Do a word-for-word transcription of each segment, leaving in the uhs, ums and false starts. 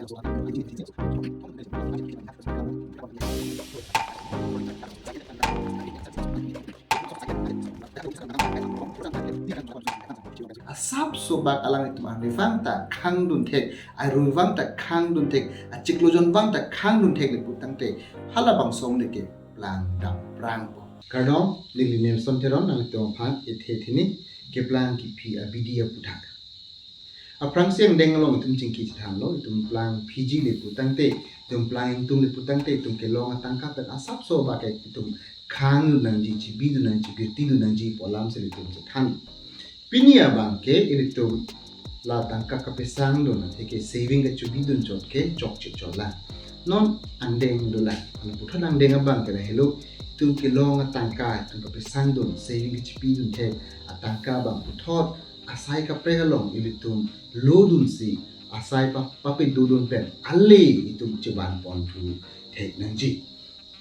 Asapso bak alanglitum arni vang ta khangdun thek, arui vang ta khangdun thek, achiklo jon vang ta khangdun thek le putangte, halabangso amonit ke plang dam prangpo. Kardom, neli Nelson Teron, nanglitum aphan ethe thini keplang kephi abidi aputhak. Aphrangsi angdeng along itum chingki chethanlo, itum plang phiji le putangte, itum plang ingtung le putangte, itum kelong atangka pen asapso bak ke itum khangdun nangji, chibidun nangji, chibirtidun nangji pu alam si le itum chethan. Pini abang ke ilitum la tangka kapesangdun, atheke saving kachibidun chot ke chokche chotlang. Non angdeng dolang. Hala puthot angdeng abang ke lahelo, itum kelong atangka, itum kapesangdun, saving kachibidun thek atangka abang puthot asai kaprek along ilitum lodunsi, asai pa, papedodun pen ale itum chevan ponthu thek nangji.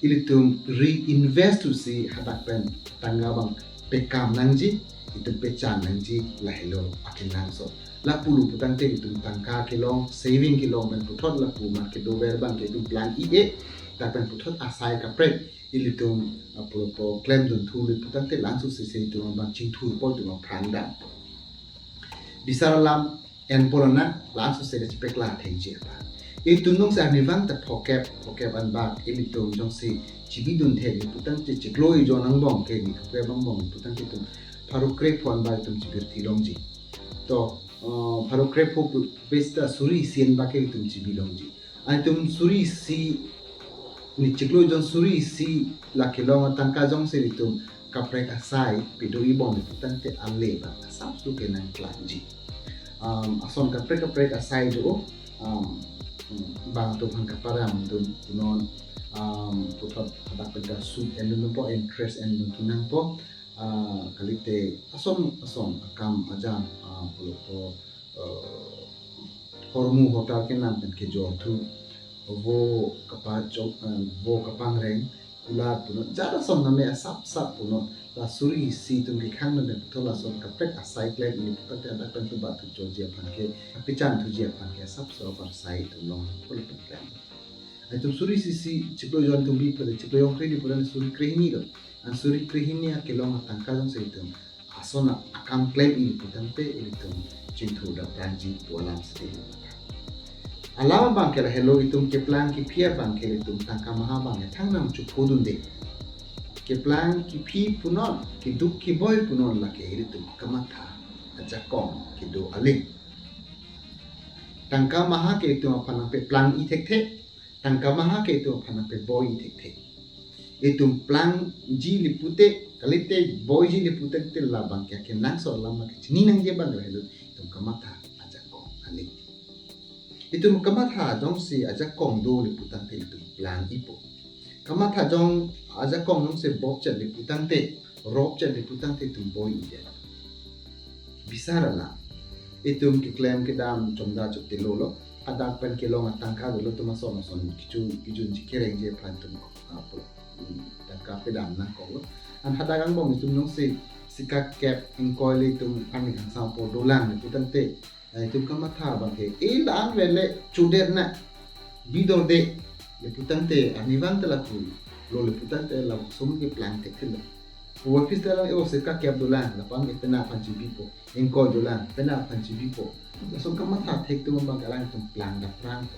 Ilitum reinvest thusi hadak pen tangka abang pekam nangji, itum pechan nangji, lahelo akenangsot. Lapu le putangte itum tangka kelong, saving kelong pen puthot lapu mat kedover abang ke itum plang i-e, dak pen puthot asai kaprek ilitum apro po klemdun thu le putangte langsose se itum abang chingthurpo, itum aphrang dam. Bisar alam enpo lana, langsose le chepeklang thekji aphan. Itum nungsi arni vang ta phokep, phokep an bak ilitum jongsi chibidun thek le putangte chiklo jon angbong ke ni phokep angbong putangte itum pharo krepho an bak itum chibirti longji. To, uh, pharo krepho pu-, pesta suri isi an bak ke itum chibi longji. Itum suri isi, ni chiklo jon suri isi la kelong atangka jongsi itum kaprek asai pedo-i bom le putangte ale bang asapso ke nangklangji. Um, ason kaprek kaprek asai do, um, um, bang atum aphan kaparamdun punon, um, puthot hadak pen ta sud endunpo, interest endun thu nangpo, ah, kalite ason ason akam ajam, ah, pulo po, eh, hormu hotar kenam pen kejor thu, vo kapachok, eh, vo kapangreng kulat punon, jat ason name asap sap punon, la suri isi itum kekhang name puthot lason kaprek asai klem ili puthot te adak pen tubat thu choji aphan ke, kapechan thuji aphan ke asapso apar sai itum long pulo pen klem. Itum suri isi si chiklo jon itum bi pulo, chiklo jon krehini pulo, suri krehini lo. An suri krehini akelong atangka jongsi itum ason akam klem ili putangte ilitum chingthur dam prangji pu alam si. Alam abang ke lahelo, itum keplang kephi abang ke ilitum tangka maha abang ke thangnat chepudunde. Keplang kephi punon, keduk keboi punon lake ilitum kamatha ajakong kedo aling. Tangka maha ke itum aphan nangpeplang-i thekthe, tangka maha ke itum aphan nangpeboi-i thekthe. Itum plangji le pute, kalite boiji le putangte labang ke akenangsot alam ke chini nangji abang lahelo, itum kamatha ajakong aling. Itum kamatha jongsi ajakong do le putangte itum plang-ipo. Kamatha jong ajakong jongsi bopchet le putangte, ropchet le putangte itum boi-idet. Bisar alam. Itum keklem kedam chomda chokte lolo. Hadak pen kelong atangka dolo, itum ason ason kecho kejunji kerengji aphan itum, ah, pu-, hmm, tangka pedam nangkoklo. An hadak angbong itum jongsi sikak kep ingkoi le itum arni kangsam apor dolang le putangte, ah, itum kamatha abang ke, e la-an vele chodet na, bidorde le putangte, arni vang ta lapu lo le putangte, laso amonit ke plang thekthelo. Office ta lang, e, o sikak kep dolang, lapu-an ke penap aphan chibipo, ingkoi dolang, penap aphan chibipo. Laso kamatha thek atum abang ke alangtum plang dam prangpo.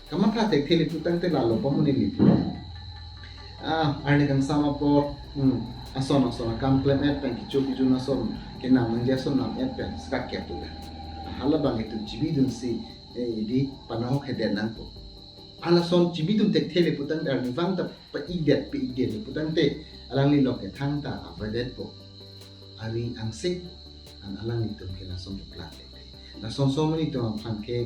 Kamatha thekthe le putangte lalo pamuni le pu. Ah, arni kangsam apor, hmm, ason ason akam klem-et pen, kecho kejun ason, kenam nangji ason nam-et pen sikak kep dolang. Halabang itum chibidunsi, eh, idi panahok hedet nangpo. Halason chibidun thekthe le putangte arni vang ta pa-idet, pa-idet le putangte alangli lok kethang ta avedetpo. Ari angse an alanglitum ke lason keplang thekthe. Lason amonit atum aphan ke,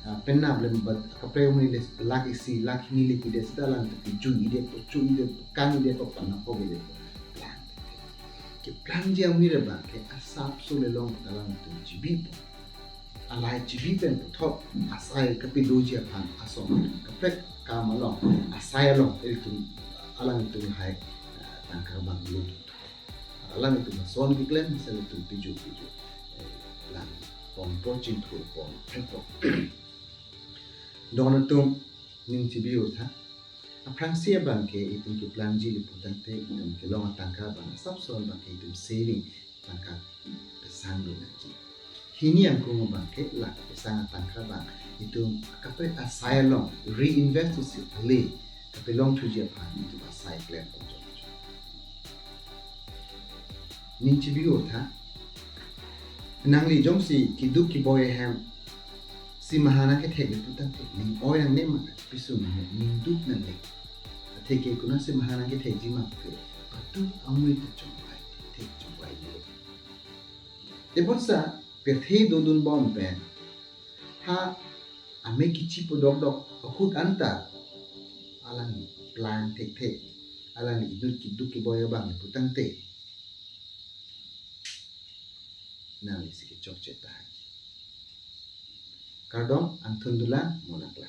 ah, penap le bat kaprek amonit le lakh isi, lakh hini le pidet seta alangtum kejun-idetpo, cho-idetpo, kan-idetpo, panahok-idetpo. Plang thekthe. Keplangji amonit abang ke asapso le long ta alangtum chibipo. Alai chibi pen puthot asai kapedoji aphan ason kaprek akam along, asai along ilitum alangtum lahai, eh, tangka abang lo. Alangtum ason keklem, asai ilitum piju piju, eh, lang pon po, chingthur pon thekpo. Don atum, ning chibi-o tha. Aphrangsi abang ke itum keplangji le putangte itum kelong atangka abang asapso abang ke itum saving tangka pesang do nangji. Hini angkung abang ke la pesang atangka abang itum akapet asai along reinvest thusi ale kapelong thuji aphan itum asai plan pon chok. Ning chibi-o tha. Nangli jongsi keduk keboi ahem si maha nangkethek le putangte ning oi nangne ma, piso nangne, ning duk nangne. Atheke konatsi maha nangkethekji ma ke, patu amui ta chongpai, thek chongpai le. Tebonsa pirthe dodun bom pen ha amek kechipo dokdok ahut anta alangli plan thekthe, alangli inut keduk keboi abang le putangte nangli si kechokche tahai. Kardom, angthun dolang, mo nangkla.